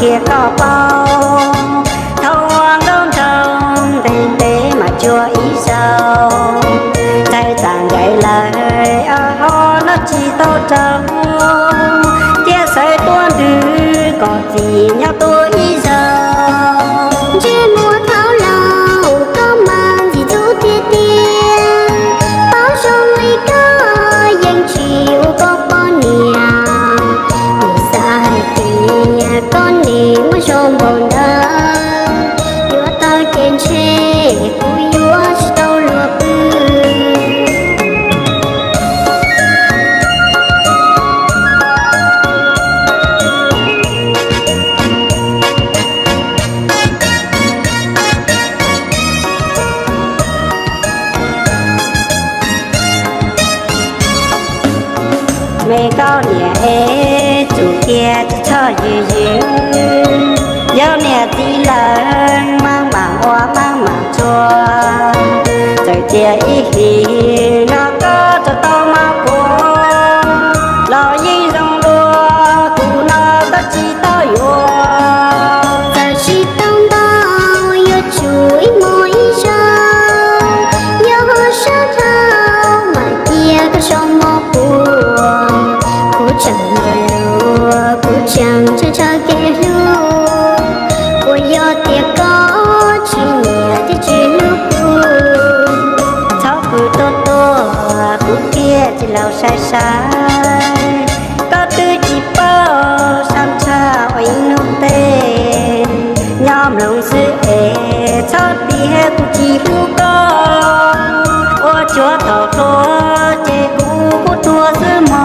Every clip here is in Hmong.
Tias koj paub, thaum ua nkauj nraug ntev ntev mas cuag ib zaug, ntxhais txawm ncaim lawm, ho noj tsis tau rau, thiaj sawv tuaj ntws kom txim nyob tuaj ib zaug. Ntsej muag thaum laus koj mas ntxim ntxub tiag tiag, paub zoo li koj yeej tsis ua koj poj niam. Kuv xav hais tias koj niam muaj zog npaum ntawd, yuav tau ces ntshe kuv yuav tsis tau luag pw. Me koj niam es txum kiag tsis txhob yws yws, yog niam txiv lawm mas mam ua mas mam tsuag, txawm tias ib hlis no koj tsuas tau maj puas los yeej zoo dua, kuv no koj tsis tau yuav. Txawm tsis tau ntau, yuav tsum ib hmos ib zaug, yog ho sab dhau mam cia koj so mov puas. Kuv tseem luag luag, kuv tseem ntshaw ntshaw kev hlub, puas yog tias koj tsis nyiam thiaj tsis hlub kuv? Txhob pw tuaj tuaj, kuv thiaj tsis laus sai sai. Koj twb tsis paub, sab ntshaw ua ib hnub ntev, nyob mloog xwb es txhob tias kuv tsis hlub koj. Ua cuav thaum hluas ces kuv kuj tuag xwb mog.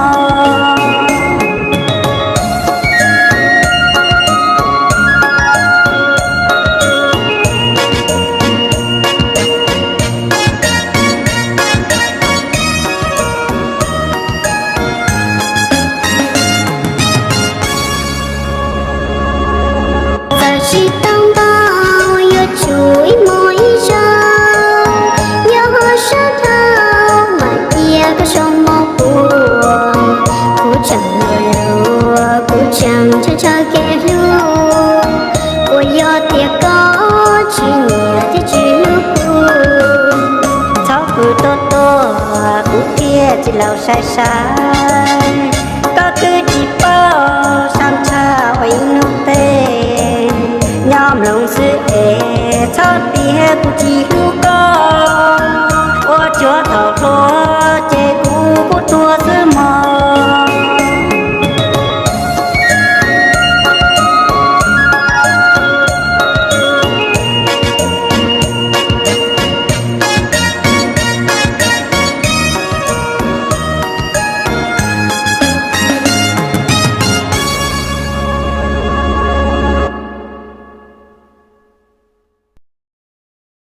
Txawm tsis tau ntau, yuav tsum ib hmos ib zaug, yog ho sab dhau mam cia koj so mov puas. Kuv tseem luag luag, kuv tseem ntshaw ntshaw kev hlub, puas yog tias koj tsis nyiam thiaj tsis hlub kuv? Txhob pw tuaj tuaj, kuv thiaj tsis laus sai sai.